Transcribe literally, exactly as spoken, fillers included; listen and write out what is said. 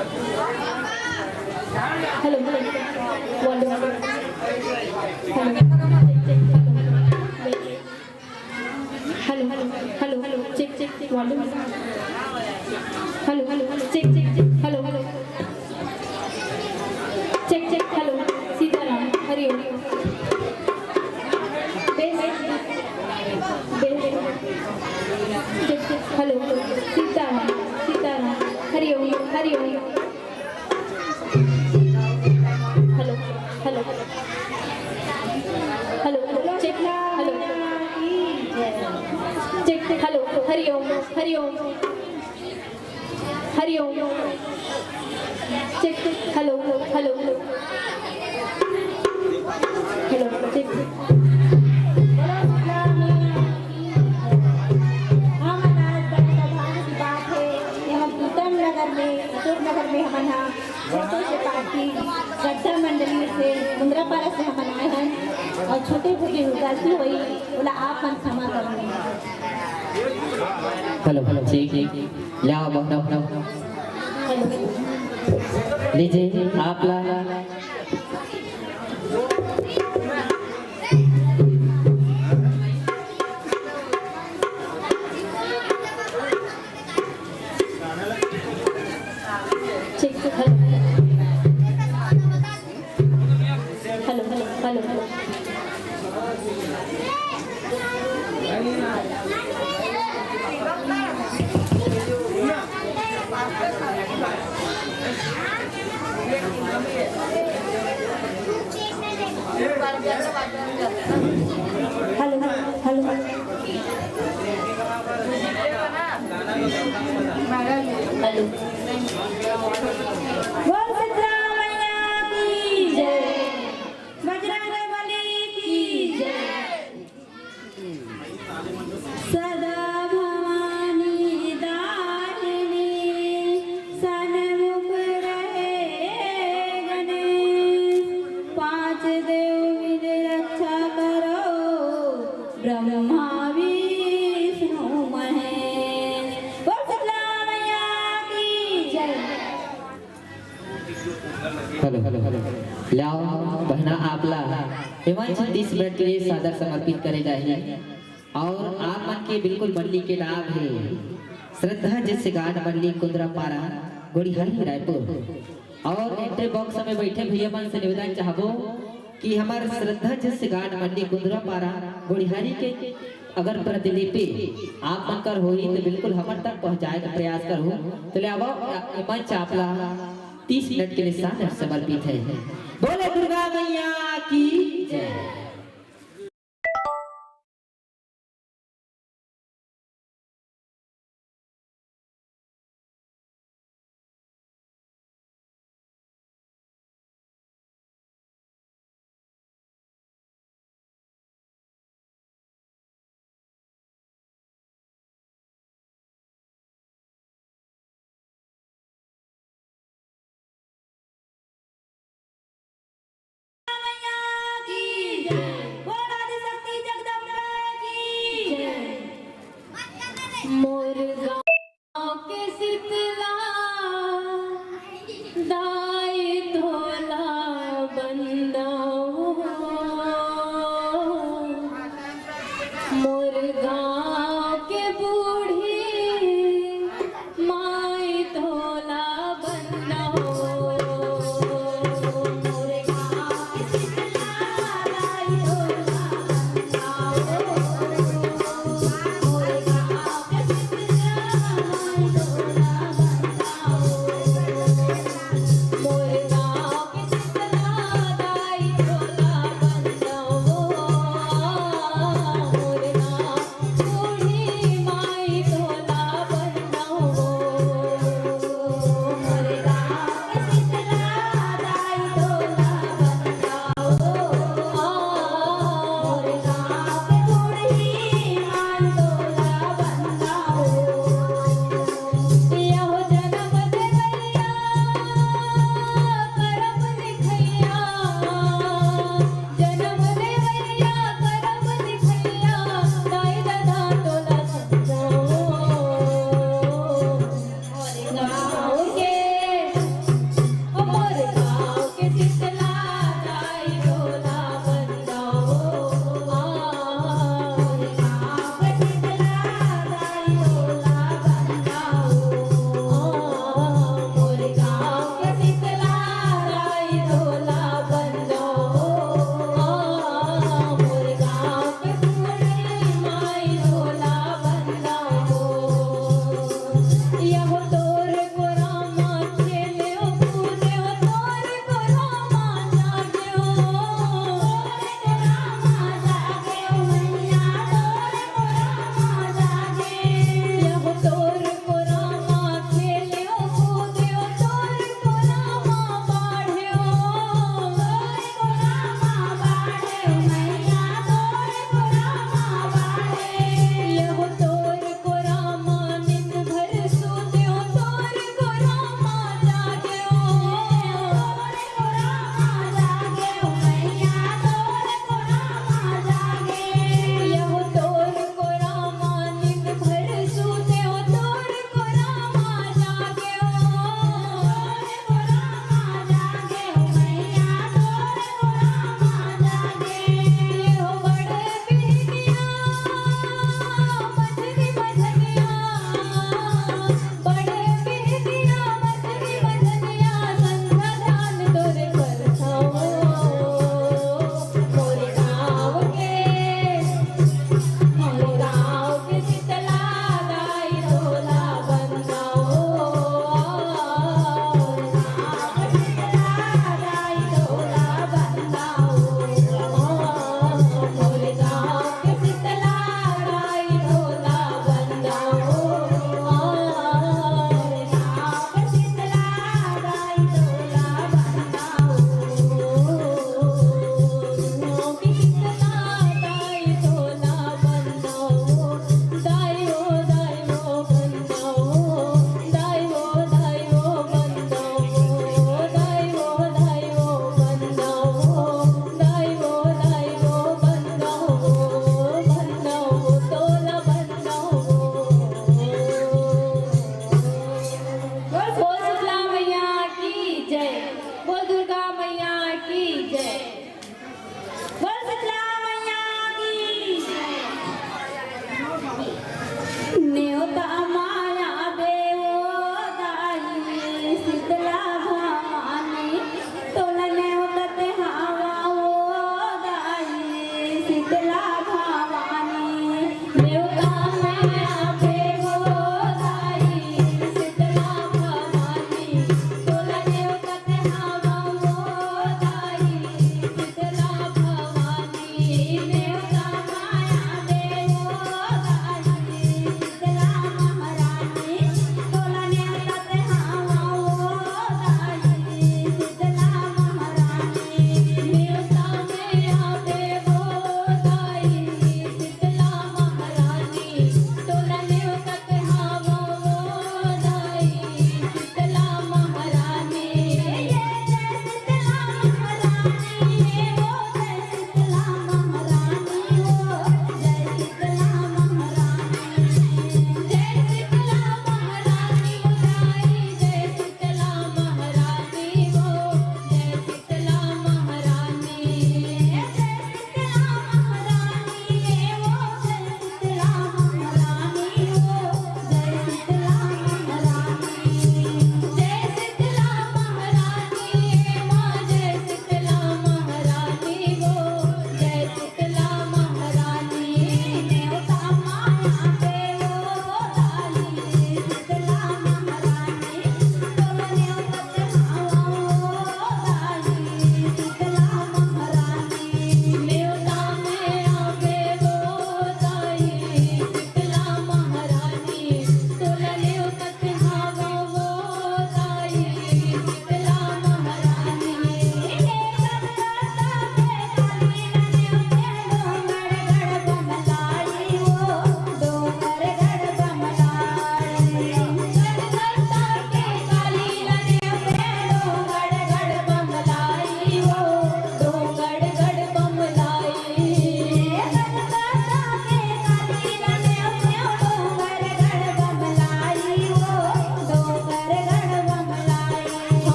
Hello, hello. Volume. Hello. Check, check. Hello. Hello, hello, hello, hello, check, check, check, volume. Hello, hello, hello, check, check, check, hello, hello. Check, check, hello, Sitaram, Hariom. Bass, bass, check, check, hello, hello, Sitaram, Sitaram, Hariom, Hariom. Hello, hello, hello, hello, check, hello, check, hello, Hariom, Hariom, Hariom, check, hello, hello, hello, check. हम आज बड़े सौभाग्य की बात है कि हम प्रीतम नगर में, अशोक नगर में हमन हा छोटे से पार्टी श्रद्धा मंडली से मुंद्रापारा से हमन आए हैं और छोटे छोटे गलती हुई, बोला आप मन क्षमा करेंगे। Hello, hello, ठीक, ठीक। ला, बहना, बहना। Hello। लीजिए, आप ला। Check, hello. Hello, hello, hello, hello. Hello, hello. Hello. बोल शीतला मैया की जय, बजरंग बली की जय। सदा भवानी दाहिनी सन्मुख रहे गणेश, पांच देव मिल रक्षा करो ब्रह्मा विष्णु महेश। बोल शीतला मैया की जय। Hello, hello, hello। लाओ बहना, आप ला एमन तीस मिनट के लिए सादर समर्पित करे जाही और आप मन के बिल्कुल मंडली के नाम है श्रद्धा जैसे गान मंडली कुंदरापारा गोड़िहारी रायपुर। और entry box में बैठे भैया मन से निवेदन चाहबो कि हमर श्रद्धा जैसे गान मंडली कुंदरापारा गोड़िहारी के अगर प्रतिलिपि आप मन कर होही तो बिल्कुल हमर तक पहुंचाए के प्रयास करहु। तो ले आवो, एमन चापला तीस मिनट के लिए सादर समर्पित है। बोले दुर्गा मैया की जय। मैया की जय। बोल आदिशक्ति जगदम्बा की जय। मोर